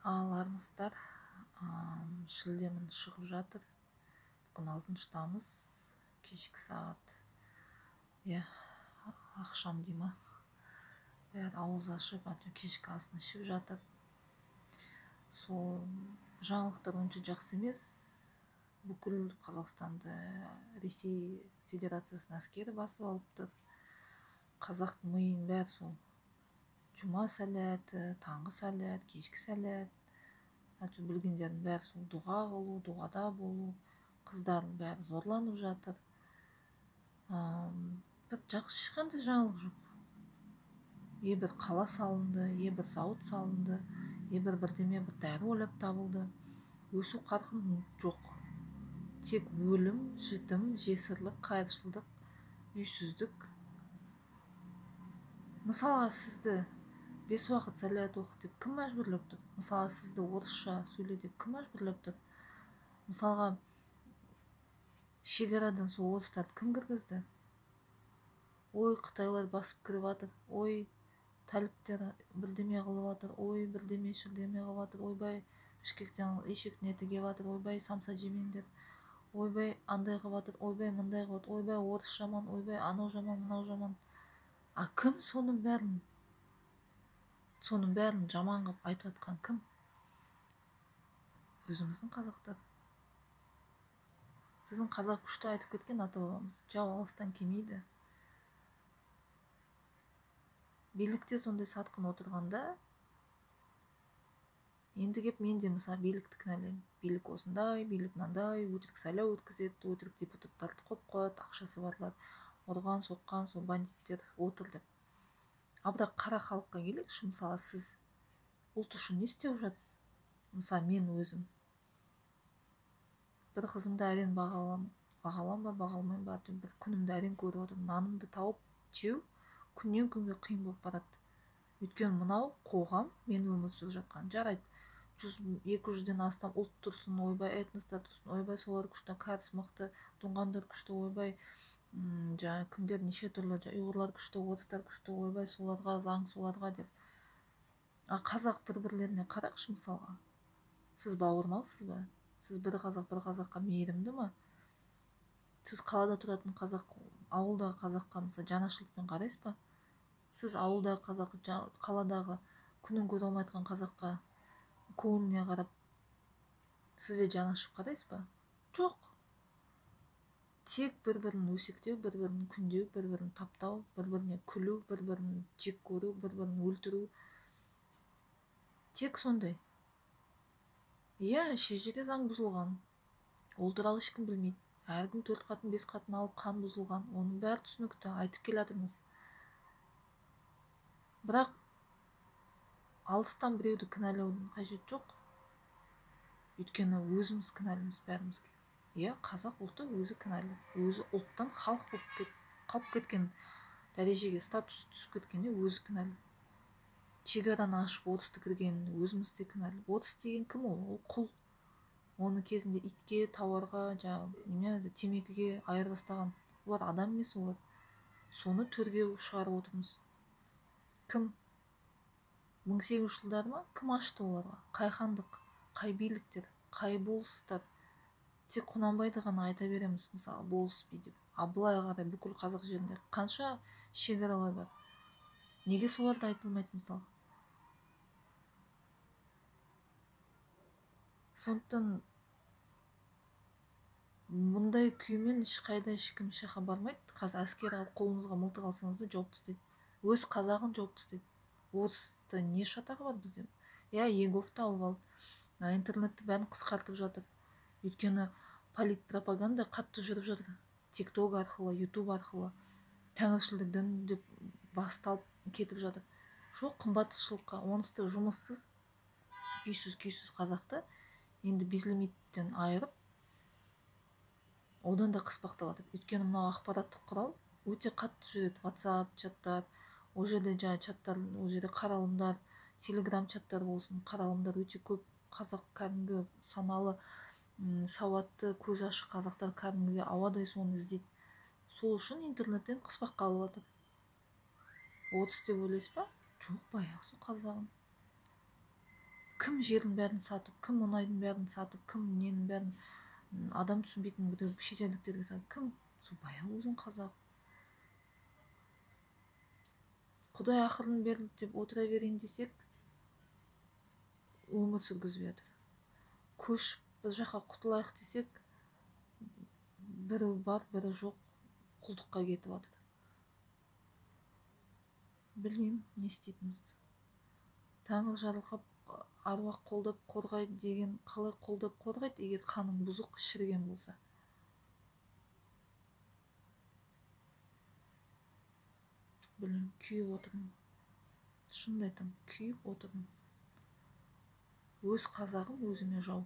Ал армысыздар, шілде міне шығып жатыр. Бүгін 6 тамыз, кешкі сағат, иә, ақшам дей ма? Бәрі ауыз ашып, әйтеуір кешкі асын ішіп жатыр. Сол жаңалықтар онша жақсы емес. Бүкіл Қазақстанды Ресей Федерациясының әскері басып алып тұр. Қазақтың миын бәрі сол жұма сәләті, таңғы сәләт, кешкі сәләт, әйтеуір білгендердің бәрі сол дұға қылу, дұғада болу, қыздардың бәрі зорланып жатыр. Бір жақсы ешқандай жаңалық жоқ. Е бір қала салынды, е бір зауыт салынды, е бір бірдеме бір дәрі ойлап табылды. Өсу қарқыны жоқ. Тек өлім, жітім, жесірлік, қайыршылдық, үйсіздік. Мысалға, сізді 5 уақыт сәләт оқы деп кім мәжбүрлеп тұр? Мысалға, сізді орысша сөйле деп кім мәжбүрлеп тұр? Мысалға, шекарадан сол орыстарды кім кіргізді? Ой, қытайлар басып кіріп жатыр, ой, тәліптер бірдеме қылып жатыр, ой, бірдеме шірдеме қылып жатыр, ойбай, Бішкектен ешектің еті келіп жатыр, ойбай, самса жемеңдер, ойбай, андай қылып жатыр, ойбай, мындай қылып жатыр, ойбай, орыс жаман, ойбай, анау жаман, мынау жаман. А кім соның бәрін, соның бәрін жаман қылып айтып жатқан кім? Өзіміздің қазақтар. Біздің қазақ күшті айтып кеткен ата-бабамыз, жау алыстан келмейді. Билікте сондай сатқын отырғанда, енді кеп мен де мысалы билікті кінәлаймын. Билік осындай, билік мынандай, өтірік сайлау өткізеді, өтірік депутаттарды қойып қояды, ақшасы барлар, ұрған, соққан, сол бандиттер отыр деп. А бірақ қара халыққа келейікші, мысалы сіз ұлт үшін не істеп жатсыз? Мысалы мен өзім бір қызымды әрең бағалам ба, бағалмаймын ба, бір күнімді әрең көріп отырмын. Нанымды тауып жеу күннен күнге қиын болып барады. Өйткені мынау қоғам, мен өмір сүріп жатқан, жарайды, 100-200-ден астам ұлт тұрсын, ойбай, этностар тұрсын, ойбай, солар күшті, кәріс мықты, дұңғандар күшті, ойбай, жаңа кімдер неше түрлі, ұйғырлар күшті, орыстар күшті, ойбай, соларға заң, соларға деп. А қазақ бір-бірлеріне қарақшы мысалға. Сіз бауырмалсыз ба? Сіз бір қазақ бір қазаққа мейірімді ма? Сіз қалада тұратын қазақ, ауылдағы қазаққа мысалы жанашырлықпен қарайсыз ба? Сіз ауылдағы қазақ, қаладағы күнін көре алмай жатқан қазаққа көңіліне қарап сіз де жаны ашып қарайсыз ба? Жоқ. Тек бір-бірін өсектеу, бір-бірін күндеу, бір-бірін таптау, бір-біріне күлу, бір-бірін жек көру, бір-бірін өлтіру. Тек сондай. Иә, шежіре заң бұзылған. Ол туралы ешкім білмейді. Әркім 4 қатын, 5 қатын алып қан бұзылған. Оның бәрі түсінікті, айтып келатырмыз. Бірақ алыстан біреуді кінәлаудің қажеті жоқ. Өйткені өзіміз кінәліміз бәрімізге. Иә, қазақ ұлты өзі кінәлі. Өзі ұлттан халық болып қалып кеткен дәрежеге, статус түсіп кеткенде өзі кінәлі. Шекараны ашып орысты кірген өзіміз де кінәлі. Орыс деген кім ол? Ол құл. Оны кезінде итке, тауарға, жаңағы темекіге айырбастаған. Олар адам емес олар. Соны төрге шығарып отырмыз. Кім? 1800 жылдары ма? Кім ашты оларға? Қай хандық, қай биліктер, қай болыстар? Тек Құнанбайды ғана айта береміз, мысалы, болыс би деп. А былай қарай бүкіл қазақ жерінде қанша шекаралар бар? Неге соларды айтылмайды, мысалы? Сондықтан бұндай күймен ешқайда ешкім ешқайда бармайды. Қазір әскер алып қолыңызға мылтық алсаңыз да жауып тастайды. Өз қазағын жауып тастайды. Орысты не шатағы бар бізде? Иә, еговты алып алып, интернетті бәрін қысқартып жатыр. Өйткені политпропаганда қатты жүріп жатыр. TikTok арқылы, YouTube арқылы тәңіршілдік дін деп басталып кетіп жатыр. Жоқ, қымбатшылыққа, онысы да жұмыссыз, үйсіз, күйсіз қазақты енді безлимиттен айырып, одан да қыспақтап жатыр. Өйткені мынау ақпараттық құрал өте қатты жүреді. WhatsApp чаттар, ол жерде жаңа чаттар, ол жерде қаралымдар, Telegram чаттар болсын, қаралымдар өте көп. Қазақ кәдімгі саналы, сауатты, көзі ашық қазақтар кәдімгідей ауадай соны іздейді. Сол үшін интернеттен қыспаққа алып жатыр. Орыс деп ойлайсыз ба? Жоқ, баяғы сол қазағым. Кім жердің бәрін сатып, кім мұнайдың бәрін сатып, кім ненің бәрін адам түсінбейтін біреу шетелдіктерге сатып, кім? Сол баяғы өзің қазақ. Құдай ақырын берді деп отыра берейін десек, өмір сүргізбей жатыр. Көшіп бір жаққа құтылайық десек, бірі бар, бірі жоқ, құлдыққа кетіп жатыр. Білмеймін не істейтінімізді. Тәңір жарылқап, аруақ қолдап қорғайды деген қалай қолдап қорғайды, егер қаның бұзық шіріген болса? Білмеймін, күйіп отырмын. Шынымды айтамын, күйіп отырмын. Өз қазағым өзіме жау.